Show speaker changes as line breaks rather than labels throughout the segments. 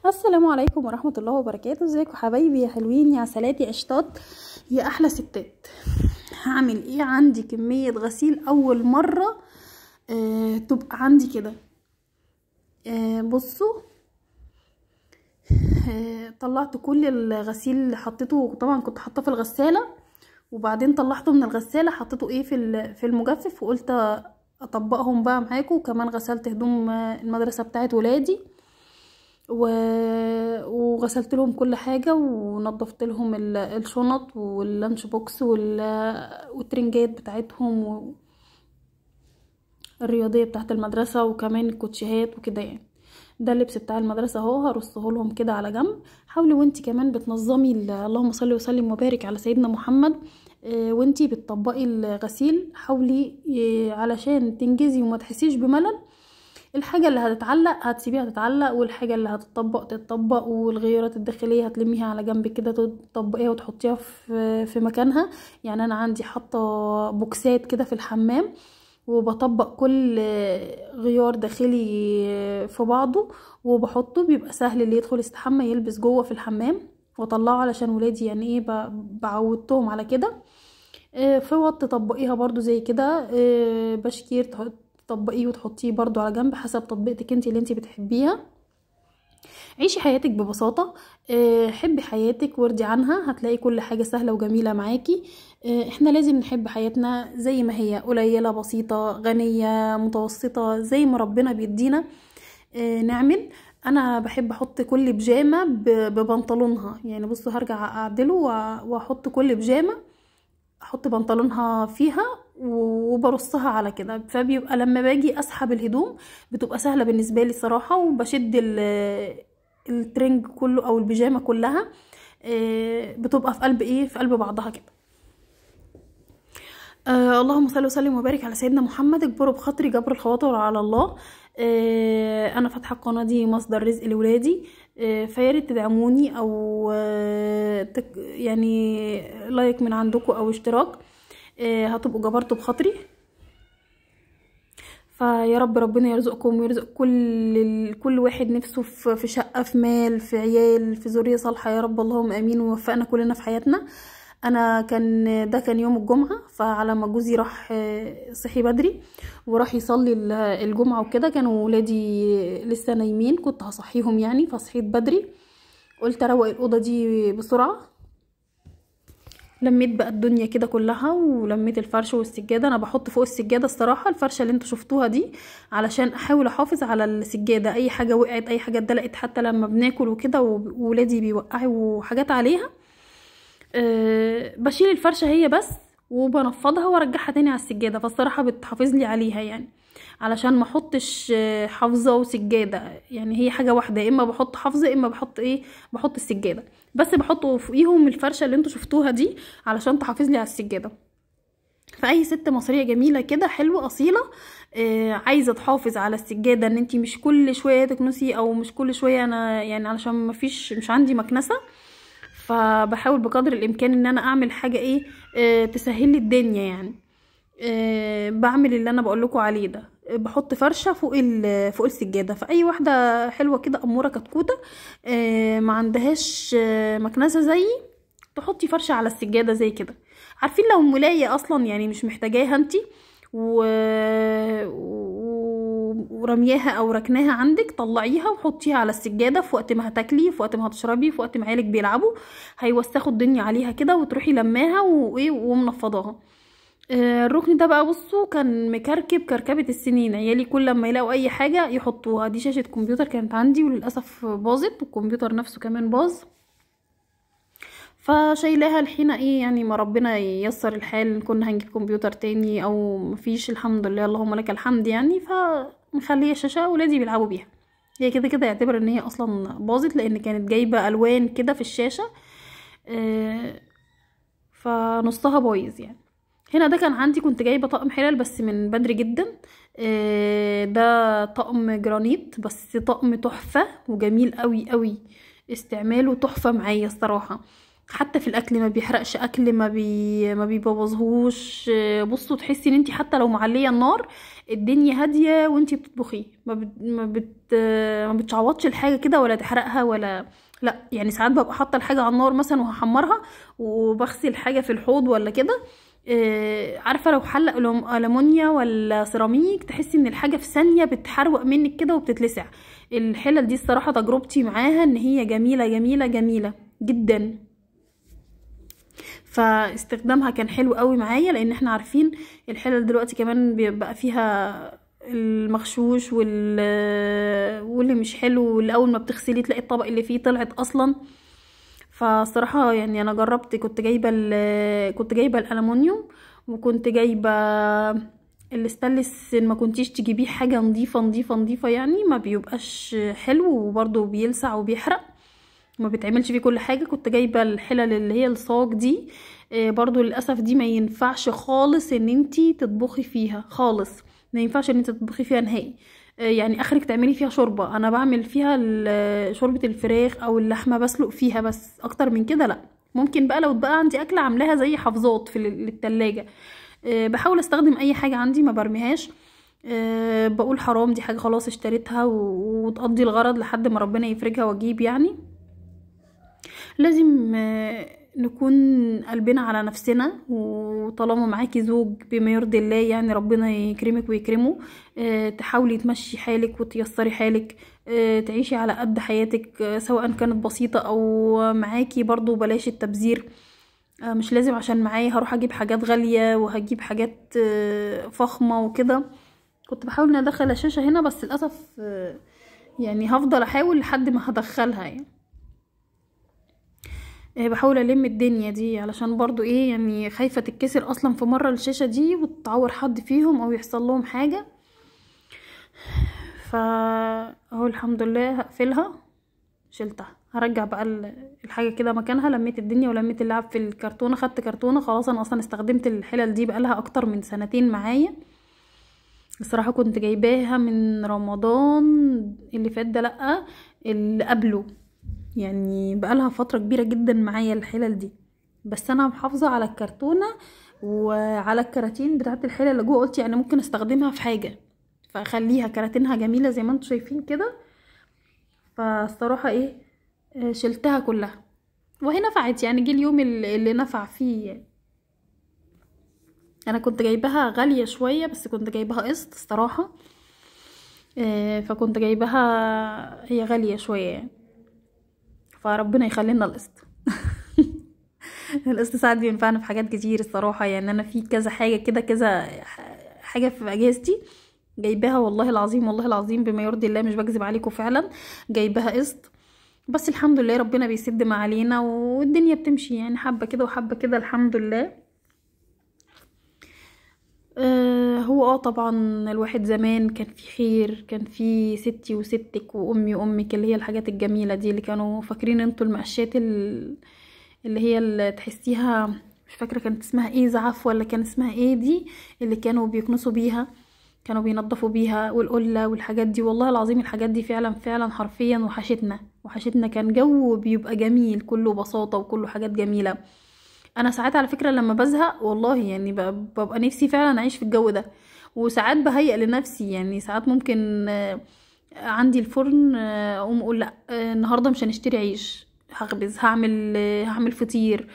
السلام عليكم ورحمة الله وبركاته. ازيكم حبايبي يا حلوين يا عسلات يا قشطات يا احلى ستات. هعمل ايه؟ عندي كمية غسيل اول مرة تبقى عندي كده. بصوا، طلعت كل الغسيل اللي حطيته، طبعا كنت حاطاه في الغسالة وبعدين طلعته من الغسالة حطيته ايه في المجفف، وقلت اطبقهم بقى معاكم. وكمان غسلت هدوم المدرسة بتاعت ولادي وغسلت لهم كل حاجة ونظفت لهم الشنط وال lunch box والترنجات بتاعتهم والرياضية بتاعت المدرسة، وكمان الكوتشيهات وكده. يعني ده اللبس بتاع المدرسة اهو، هرصه لهم كده على جنب. حاولي وانتي كمان بتنظمي، اللهم صل وسلم وبارك على سيدنا محمد، وانتي بتطبقي الغسيل حاولي علشان تنجزي وما تحسيش بملل. الحاجة اللي هتتعلق هتسيبيها تتعلق، والحاجة اللي هتطبق تتطبق، والغيارات الداخلية هتلميها على جنب كده تطبقيها وتحطيها في مكانها. يعني انا عندي حاطة بوكسات كده في الحمام، وبطبق كل غيار داخلي في بعضه وبحطه، بيبقى سهل اللي يدخل يستحمى يلبس جوه في الحمام واطلعه، علشان ولادي يعني ايه بعودتهم على كده. فوط تطبقيها برضو زي كده، بشكير تطبقيه وتحطيه برضو على جنب حسب تطبيقتك انت اللي انت بتحبيها. عيشي حياتك ببساطة، حبي حياتك وارضي عنها، هتلاقي كل حاجة سهلة وجميلة معاكي. احنا لازم نحب حياتنا زي ما هي، قليلة بسيطة غنية متوسطة، زي ما ربنا بيدينا نعمل. انا بحب احط كل بيجامة ببنطلونها، يعني بصوا هرجع اعدله واحط كل بيجامة احط بنطلونها فيها وبرصها على كده، فبيبقى لما باجي اسحب الهدوم بتبقى سهلة بالنسبة لي صراحة، وبشد الترنج كله او البيجامه كلها بتبقى في قلب ايه، في قلب بعضها كده. اللهم صل وسلم وبارك على سيدنا محمد. اجبروا بخاطري جبر الخواطر على الله. انا فاتحة القناة دي مصدر رزق لولادي، فياريت تدعموني او يعني like من عندكم او اشتراك، هتبقوا جبرتوا بخاطري. فيا رب ربنا يرزقكم ويرزق كل واحد نفسه في شقه، في مال، في عيال، في ذرية صالحه يا رب، اللهم امين، ووفقنا كلنا في حياتنا. انا ده كان يوم الجمعة، فعلى ما جوزي راح صحي بدري وراح يصلي الجمعة وكده، كانوا ولادي لسه نايمين، كنت هصحيهم يعني، فصحيت بدري قلت اروق الاوضة دي بسرعة. لميت بقى الدنيا كده كلها ولميت الفرش والسجاده. انا بحط فوق السجادة الصراحة الفرشة اللي انتوا شفتوها دي علشان احاول احافظ على السجادة، اي حاجة وقعت اي حاجة اتدلقت، حتى لما بناكل وكده وولادي بيوقعوا حاجات عليها، بشيل الفرشة هي بس وبنفضها وارجعها تاني على السجادة، فالصراحه بتحافظ لي عليها يعني، علشان ما احطش حافظه وسجاده، يعني هي حاجة واحدة، يا اما بحط حافظه يا اما بحط ايه، بحط السجادة، بس بحط فوقيهم الفرشة اللي انتوا شفتوها دي علشان تحافظ لي على السجادة. فاي ست مصرية جميلة كده حلوة اصيلة عايزه تحافظ على السجادة، ان انتي مش كل شوية تكنسي او مش كل شوية، انا يعني علشان ما فيش مش عندي مكنسة، فبحاول بقدر الامكان ان انا اعمل حاجة ايه تسهل لي الدنيا يعني. بعمل اللي انا بقول لكم عليه ده، بحط فرشه فوق فوق السجادة. فاي واحدة حلوة كده اموره كتكوته ما عندهاش مكنسة زيي، تحطي فرشه على السجادة زي كده. عارفين لو ملايه اصلا يعني مش محتاجاها انتي ورمياها او ركناها عندك، طلعيها وحطيها على السجادة في وقت ما هتاكلي، في وقت ما هتشربي، في وقت ما عيالك بيلعبوا هيوسخوا الدنيا عليها كده، وتروحي لماها وايه ومنفضاها. الركن ده بقى بصوا كان مكركب كركبه السنين، عيالي كل لما يلاقوا اي حاجة يحطوها. دي شاشة كمبيوتر كانت عندي وللاسف باظت، والكمبيوتر نفسه كمان باظ، فشايلاها الحين ايه يعني، ما ربنا ييسر الحال كنا هنجيب كمبيوتر تاني او مفيش، الحمد لله اللهم لك الحمد يعني. فمخليه الشاشة ولادي بيلعبوا بيها، هي كده كده يعتبر ان هي اصلا باظت لان كانت جايبه الوان كده في الشاشة، فنصها بايظ يعني. هنا ده كان عندي، كنت جايبه طقم حلل بس من بدري جدا، ده طقم جرانيت بس طقم تحفة وجميل قوي قوي، استعماله تحفة معايا الصراحة. حتى في الاكل ما بيحرقش اكل، ما بيبوظهوش. بصوا تحسي ان انتي حتى لو معليه النار الدنيا هادية وانتي بتطبخي، ما بتشعوطش الحاجة كده ولا تحرقها ولا لا. يعني ساعات ببقى حاطه الحاجة على النار مثلا وهحمرها وبغسل حاجة في الحوض ولا كده، عارفه لو حله ألمونيا ولا سيراميك تحسي ان الحاجة في ثانية بتحروق منك كده وبتتلسع. الحلل دي الصراحة تجربتي معاها ان هي جميلة جميلة جميلة جدا، فاستخدامها كان حلو قوي معايا، لان احنا عارفين الحلل دلوقتي كمان بيبقى فيها المغشوش واللي مش حلو، واللي اول ما بتغسليه تلاقي الطبق اللي فيه طلعت اصلا. فالصراحه يعني انا جربت، كنت جايبه الالومنيوم وكنت جايبه الاستانلس، ما كنتيش تجيبيه حاجة نظيفة نظيفة نظيفة يعني ما بيبقاش حلو، وبرده بيلسع وبيحرق، ما بيتعملش فيه كل حاجة. كنت جايبه الحلل اللي هي الصاج دي، برضو للاسف دي ما ينفعش خالص ان انتي تطبخي فيها خالص، ما ينفعش ان انتي تطبخي فيها نهائي. يعني اخرك تعملي فيها شوربة، انا بعمل فيها شوربة الفراخ او اللحمة بسلق فيها بس، اكتر من كده لا. ممكن بقى لو اتبقى عندي اكله عاملاها زي حافظات في التلاجة. بحاول استخدم اي حاجة عندي ما برميهاش، بقول حرام دي حاجة خلاص اشتريتها وتقضي الغرض لحد ما ربنا يفرجها واجيب. يعني لازم نكون قلبنا على نفسنا، وطالما معاكي زوج بما يرضي الله يعني ربنا يكرمك ويكرمه، تحاولي تمشي حالك وتيسري حالك، تعيشي على قد حياتك، سواء كانت بسيطة او معاكي برضو بلاش التبذير. مش لازم عشان معايا هروح اجيب حاجات غالية وهجيب حاجات فخمة وكده. كنت بحاول ان ادخل الشاشة هنا بس للأسف يعني هفضل احاول لحد ما هدخلها. يعني بحاول الم الدنيا دي علشان برضو ايه يعني خايفة تتكسر اصلا في مرة الشاشة دي وتعور حد فيهم او يحصل لهم حاجة. فاهو الحمد لله هقفلها، شلتها، هرجع بقى الحاجة كده مكانها. لميت الدنيا ولميت اللعب في الكرتونة، خدت كرتونة خلاص. انا اصلا استخدمت الحلل دي بقالها اكتر من سنتين معايا الصراحة، كنت جايباها من رمضان اللي فات ده، لأ اللي قبله، يعني بقالها فترة كبيرة جدا معايا الحلل دي. بس انا محافظة على الكرتونة وعلى الكراتين بتاعت الحلل اللي جوه، قلت يعني ممكن استخدمها في حاجة فاخليها كراتينها جميلة زي ما انتم شايفين كده. فالصراحة ايه شلتها كلها وهي نفعت، يعني جه اليوم اللي نفع فيه. يعني انا كنت جايباها غالية شوية بس كنت جايباها قسط الصراحة، فكنت جايباها هي غالية شوية يعني، فربنا يخلينا القسط. القسط ساعات بينفعنا في حاجات كتير الصراحة. يعني انا في كذا حاجة كده، كذا حاجة في اجهزتي جايباها والله العظيم، والله العظيم بما يرضي الله مش بكذب عليكم، فعلا جايباها قسط. بس الحمد لله ربنا بيسد ما علينا والدنيا بتمشي، يعني حبة كده وحبة كده الحمد لله. هو طبعا الواحد زمان كان في خير، كان في ستي وستك وامي وامك، اللي هي الحاجات الجميلة دي اللي كانوا فاكرين انتوا المقشات اللي هي اللي تحسيها، مش فاكرة كانت اسمها ايه، زعف ولا كان اسمها ايه دي، اللي كانوا بيكنسوا بيها، كانوا بينظفوا بيها، والقلة والحاجات دي. والله العظيم الحاجات دي فعلا فعلا حرفيا وحشتنا وحشتنا. كان جو بيبقى جميل، كله بساطة وكله حاجات جميلة. انا ساعات على فكرة لما بزهق والله يعني ببقى نفسي فعلا اعيش في الجو ده، وساعات بهيئ لنفسي. يعني ساعات ممكن عندي الفرن اقوم اقول لا النهارده مش هنشتري عيش، هخبز، هعمل فطير.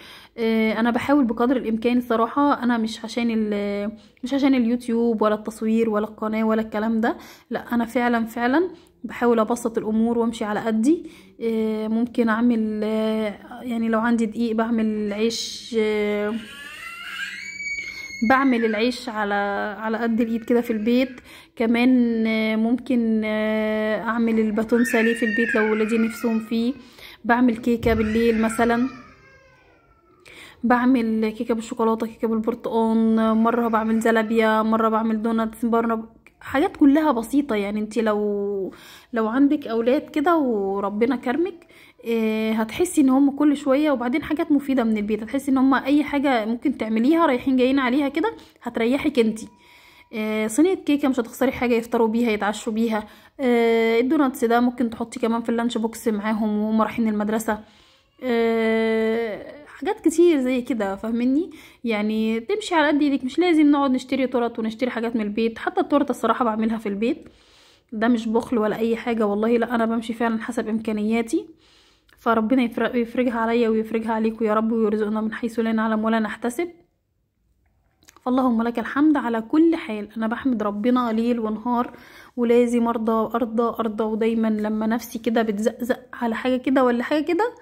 انا بحاول بقدر الامكان الصراحة، انا مش عشان اليوتيوب ولا التصوير ولا القناة ولا الكلام ده، لا انا فعلا فعلا بحاول ابسط الامور وامشي على قدي. ممكن اعمل يعني لو عندي دقيق بعمل عيش، بعمل العيش على قد الايد كده في البيت. كمان ممكن اعمل الباتون ساليه في البيت لو ولادي نفسهم فيه. بعمل كيكة بالليل مثلا، بعمل كيكة بالشوكولاته، كيكة بالبرتقال، مرة بعمل زلابيه، مرة بعمل donuts، مرة حاجات كلها بسيطة. يعني انتي لو عندك اولاد كده وربنا كرمك، هتحسي ان هم كل شوية، وبعدين حاجات مفيدة من البيت، هتحسي ان هم اي حاجة ممكن تعمليها رايحين جايين عليها كده هتريحك انتي. صينية كيكة مش هتخسري حاجة، يفطروا بيها يتعشوا بيها. ال donuts ده ممكن تحطي كمان في ال lunch box معاهم وهم رايحين المدرسة. حاجات كتير زي كده، فاهميني؟ يعني تمشي على قد ايدك، مش لازم نقعد نشتري تورت ونشتري حاجات من البيت. حتى التورتة الصراحة بعملها في البيت، ده مش بخل ولا اي حاجة والله، لا انا بمشي فعلا حسب امكانياتي. فربنا يفرجها عليا ويفرجها عليكم يا رب، ويرزقنا من حيث لا نعلم ولا نحتسب. فاللهم لك الحمد على كل حال. انا بحمد ربنا ليل ونهار، ولازم ارضى ارضى ارضى. ودايما لما نفسي كده بتزقزق على حاجة كده ولا حاجة كده،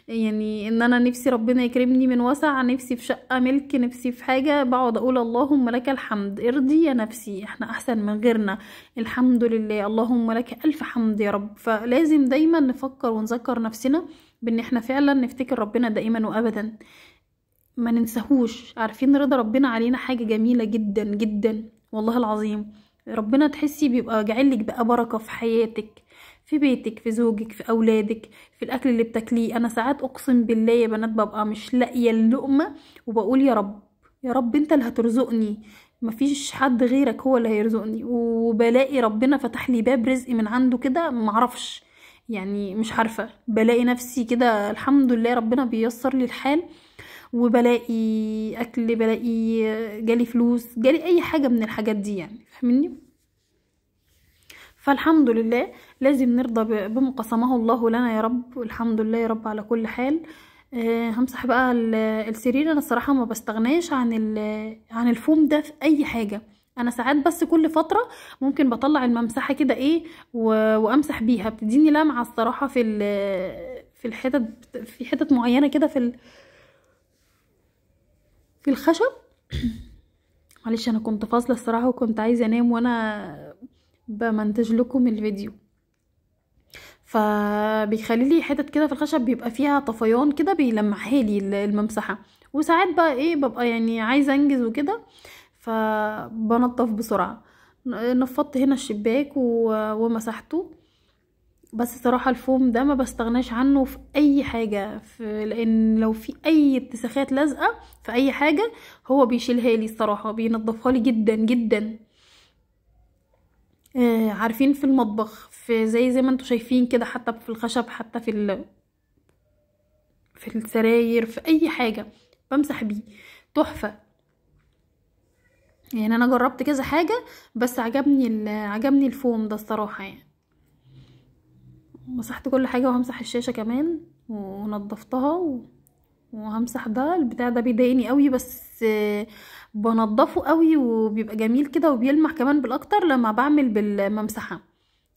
يعني ان انا نفسي ربنا يكرمني من وسع، نفسي في شقه ملك، نفسي في حاجة، بقعد اقول اللهم لك الحمد، ارضي يا نفسي، احنا احسن من غيرنا، الحمد لله، اللهم لك الف حمد يا رب. فلازم دايما نفكر ونذكر نفسنا بان احنا فعلا نفتكر ربنا دائما وابدا، ما ننساهوش. عارفين رضا ربنا علينا حاجة جميلة جدا جدا والله العظيم. ربنا تحسي بيبقى جعلك بقى بركة في حياتك، في بيتك، في زوجك، في اولادك، في الاكل اللي بتاكليه. انا ساعات اقسم بالله يا بنات ببقى مش لاقيه اللقمة، وبقول يا رب يا رب انت اللي هترزقني، مفيش حد غيرك هو اللي هيرزقني. وبلاقي ربنا فتح لي باب رزق من عنده كده، معرفش يعني، مش عارفه، بلاقي نفسي كده الحمد لله ربنا بيسر لي الحال، وبلاقي اكل، بلاقي جالي فلوس، جالي اي حاجة من الحاجات دي يعني، فاهميني؟ فالحمد لله لازم نرضى بما قسمه الله لنا يا رب، والحمد لله يا رب على كل حال. همسح بقى السرير. انا الصراحة ما بستغناش عن الفوم ده في اي حاجة. انا ساعات بس كل فترة ممكن بطلع الممسحه كده ايه وامسح بيها، بتديني لمعة الصراحة في الحتت، في حتت معينة كده في الخشب. معلش انا كنت فاصلة الصراحة، وكنت عايزه انام وانا بمنتج لكم الفيديو، فبيخلي لي حتت كده في الخشب بيبقى فيها طفيان كده، بيلمعها لي الممسحه. وساعات بقى ايه ببقى يعني عايزه انجز وكده، فبنضف بسرعة. نفضت هنا الشباك ومسحته. بس صراحة الفوم ده ما بستغناش عنه في اي حاجة، لان لو في اي اتساخات لازقه في اي حاجة هو بيشيلها لي الصراحة، بينضفها لي جدا جدا. عارفين في المطبخ، في زي ما انتوا شايفين كده، حتى في الخشب، حتى في السراير، في اي حاجة بمسح بيه، تحفة يعني. انا جربت كذا حاجة بس عجبني الفوم ده الصراحة يعني. مسحت كل حاجة، وهمسح الشاشة كمان ونضفتها، وهمسح ده البتاع ده بيضايقني قوي، بس بنضفه قوي وبيبقى جميل كده، وبيلمع كمان بالاكتر لما بعمل بالممسحه.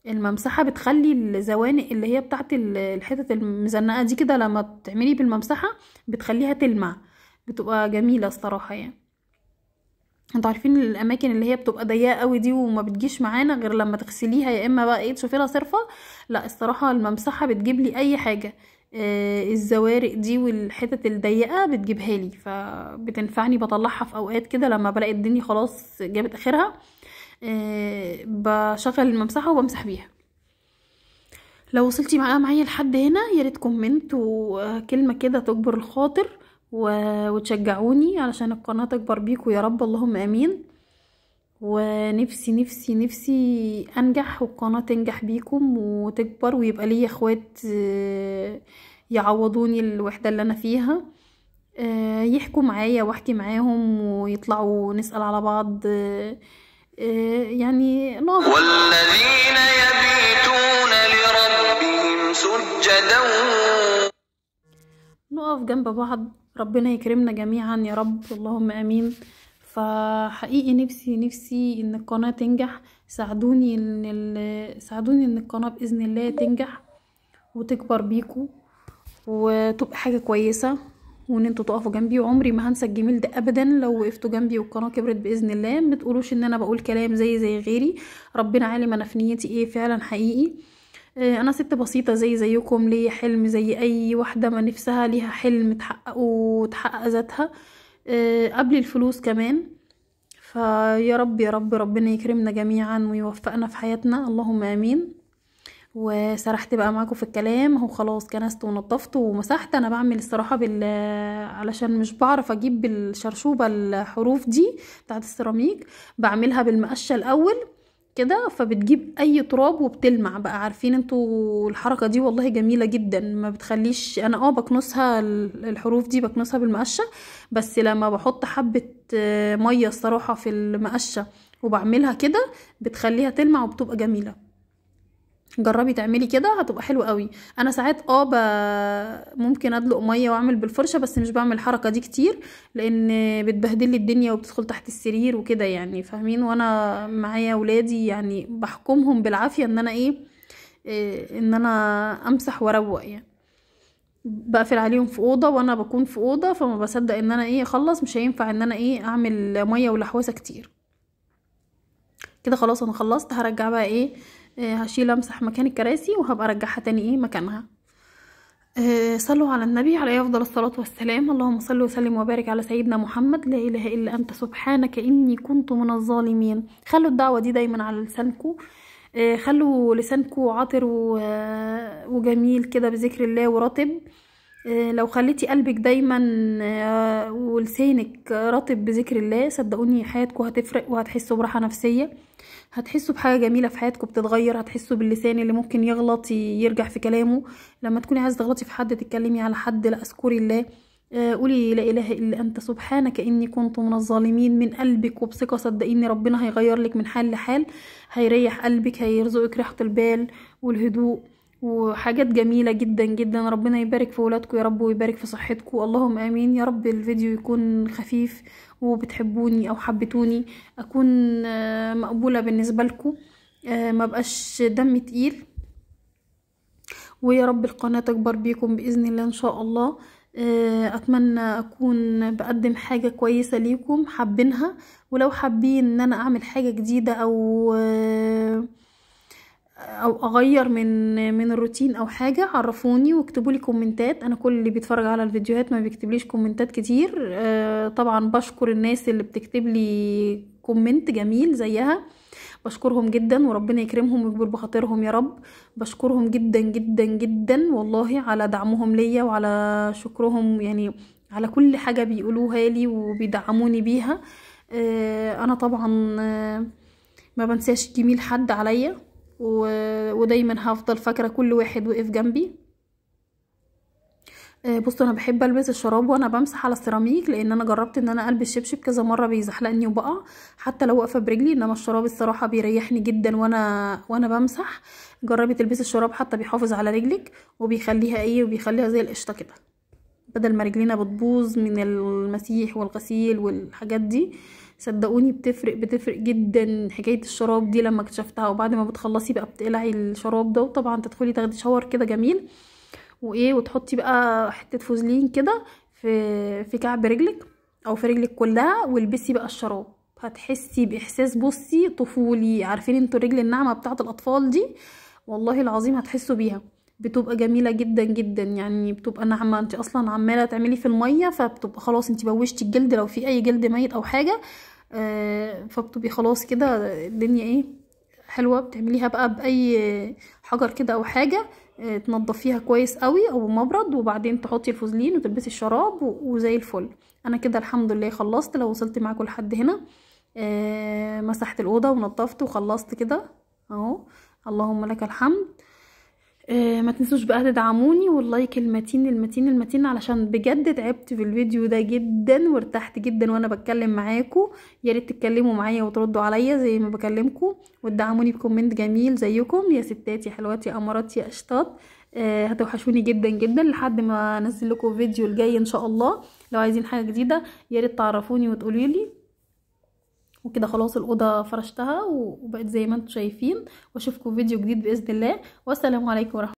الممسحه بتخلي الزوانق اللي هي بتاعت الحتت المزنقه دي كده، لما بتعملي بالممسحه بتخليها تلمع، بتبقى جميلة الصراحة يعني. انتوا عارفين الاماكن اللي هي بتبقى ضيقه قوي دي وما بتجيش معانا غير لما تغسليها، يا اما بقى ايه تشوفي لها صرفه. لا الصراحة الممسحه بتجيب لي اي حاجة، الزوارق دي والحتت الضيقه بتجيبها لي، فبتنفعني، بطلعها في اوقات كده لما بلاقي الدنيا خلاص جابت اخرها، بشغل الممسحه وبمسح بيها. لو وصلتي معايا لحد هنا يا ريت comment وكلمه كده تجبر الخاطر وتشجعوني علشان القناة تكبر بيكم يا رب، اللهم امين. ونفسي نفسي نفسي انجح والقناة تنجح بيكم وتكبر، ويبقى لي اخوات يعوضوني الوحدة اللي انا فيها، يحكوا معايا واحكي معاهم، ويطلعوا نسأل على بعض، يعني نقف.
والذين يبيتون لربهم سجدا،
نقف جنب بعض، ربنا يكرمنا جميعا يا رب، اللهم امين. فحقيقي نفسي نفسي ان القناة تنجح، ساعدوني ان القناة باذن الله تنجح وتكبر بيكو وتبقى حاجة كويسة، وان انتوا تقفوا جنبي. وعمري ما هنسى الجميل ده ابدا لو وقفتوا جنبي والقناة كبرت باذن الله. ما تقولوش ان انا بقول كلام زي غيري، ربنا عالم انا في نيتي ايه فعلا حقيقي. انا ست بسيطة زي زيكم، ليا حلم زي اي واحدة ما نفسها ليها حلم تحققه وتحقق ذاتها قبل الفلوس كمان. فيا رب يا رب ربنا يكرمنا جميعا ويوفقنا في حياتنا، اللهم امين. وسرحت بقى معاكم في الكلام اهو، خلاص كنست ونظفت ومسحت. انا بعمل الصراحة علشان مش بعرف اجيب بالشرشوبه الحروف دي بتاعت السيراميك، بعملها بالمقشه الاول كده، فبتجيب اي تراب وبتلمع بقى. عارفين انتوا الحركة دي والله جميلة جدا، ما بتخليش. انا بكنسها الحروف دي بكنسها بالمقشه، بس لما بحط حبه مية الصراحة في المقشه وبعملها كده بتخليها تلمع وبتبقى جميلة. جربي تعملي كده هتبقى حلوة قوي. انا ساعات ممكن ادلق مية واعمل بالفرشه، بس مش بعمل الحركة دي كتير لان بتبهدل لي الدنيا وبتدخل تحت السرير وكده يعني، فاهمين؟ وانا معايا ولادي يعني بحكمهم بالعافية ان انا ايه ان انا امسح واروق يعني. بقفل عليهم في اوضة وانا بكون في اوضة، فما بصدق ان انا ايه اخلص، مش هينفع ان انا ايه اعمل مية ولحوسه كتير كده. خلاص انا خلصت، هرجع بقى ايه، هشيل امسح مكان الكراسي وهبقى ارجعها تاني ايه مكانها. صلوا على النبي عليه افضل الصلاة والسلام. اللهم صل وسلم وبارك على سيدنا محمد. لا اله الا انت سبحانك اني كنت من الظالمين. خلوا الدعوة دي دايما على لسانكم، خلوا لسانكم عطر وجميل كده بذكر الله ورطب. لو خليتي قلبك دايما ولسانك رطب بذكر الله، صدقوني حياتكم هتفرق، وهتحسوا براحة نفسية، هتحسوا بحاجة جميلة في حياتكم بتتغير، هتحسوا باللسان اللي ممكن يغلط يرجع في كلامه. لما تكوني عايزه تغلطي في حد، تتكلمي على حد، لا اذكري الله، قولي لا اله الا انت سبحانك اني كنت من الظالمين من قلبك وبثقه. صدقيني ربنا هيغير لك من حال لحال، هيريح قلبك، هيرزقك راحة البال والهدوء وحاجات جميلة جدا جدا. ربنا يبارك في ولادكم يا رب ويبارك في صحتكم، اللهم امين يا رب. الفيديو يكون خفيف وبتحبوني او حبتوني، اكون مقبولة بالنسبة لكم، ما بقاش دم تقيل، ويا رب القناة تكبر بيكم باذن الله ان شاء الله. اتمنى اكون بقدم حاجة كويسة ليكم حابينها، ولو حابين ان انا اعمل حاجة جديدة او اغير من الروتين او حاجة، عرفوني واكتبوا لي كومنتات. انا كل اللي بيتفرج على الفيديوهات ما بيكتبليش كومنتات كتير، طبعا بشكر الناس اللي بتكتب لي comment جميل زيها، بشكرهم جدا وربنا يكرمهم ويكبر بخاطرهم يا رب. بشكرهم جدا جدا جدا والله على دعمهم ليا وعلى شكرهم، يعني على كل حاجة بيقولوها لي وبيدعموني بيها. انا طبعا ما بنساش جميل حد عليا، ودايما هفضل فاكره كل واحد وقف جنبي. بصوا انا بحب البس الشراب وانا بمسح على السيراميك، لان انا جربت ان انا البس شبشب كذا مرة بيزحلقني وبقع حتى لو واقفة برجلي، انما الشراب الصراحة بيريحني جدا وانا بمسح. جربي تلبسي الشراب حتى بيحافظ على رجلك وبيخليها ايه، وبيخليها زي القشطه كده، بدل ما رجلينا بتبوظ من المسيح والغسيل والحاجات دي. صدقوني بتفرق جدا حكاية الشراب دي لما اكتشفتها. وبعد ما بتخلصي بقى بتقلعي الشراب ده، وطبعا تدخلي تاخدي شاور كده جميل، وايه وتحطي بقى حتة فوزلين كده في كعب رجلك او في رجلك كلها، والبسي بقى الشراب. هتحسي باحساس بصي طفولي، عارفين انتوا الرجل الناعمة بتاعه الاطفال دي، والله العظيم هتحسوا بيها، بتبقى جميلة جدا جدا يعني، بتبقى ناعمة. انت اصلا عماله تعملي في المية، فبتبقى خلاص انت بوشتي الجلد، لو في اي جلد ميت او حاجة فبتبقي خلاص كده الدنيا ايه حلوة. بتعمليها بقى باي حجر كده او حاجة، تنضفيها كويس قوي او مبرد، وبعدين تحطي الفوزلين وتلبسي الشراب وزي الفل. انا كده الحمد لله خلصت. لو وصلت معاكم لحد هنا، مسحت الاوضة ونضفت وخلصت كده اهو، اللهم لك الحمد. ما تنسوش بقى تدعموني وال like المتين المتين المتين، علشان بجد تعبت في الفيديو ده جدا وارتحت جدا وانا بتكلم معاكم. يا ريت تتكلموا معايا وتردوا عليا زي ما بكلمكم، وتدعموني ب comment جميل زيكم يا ستات يا حلوات يا امارات يا قشطات. هتوحشوني جدا جدا لحد ما انزل لكم فيديو الجاي ان شاء الله. لو عايزين حاجة جديدة يا ريت تعرفوني وتقولوا لي. وكده خلاص الأوضة فرشتها وبقت زي ما انتم شايفين، واشوفكم فيديو جديد بإذن الله، والسلام عليكم ورحمة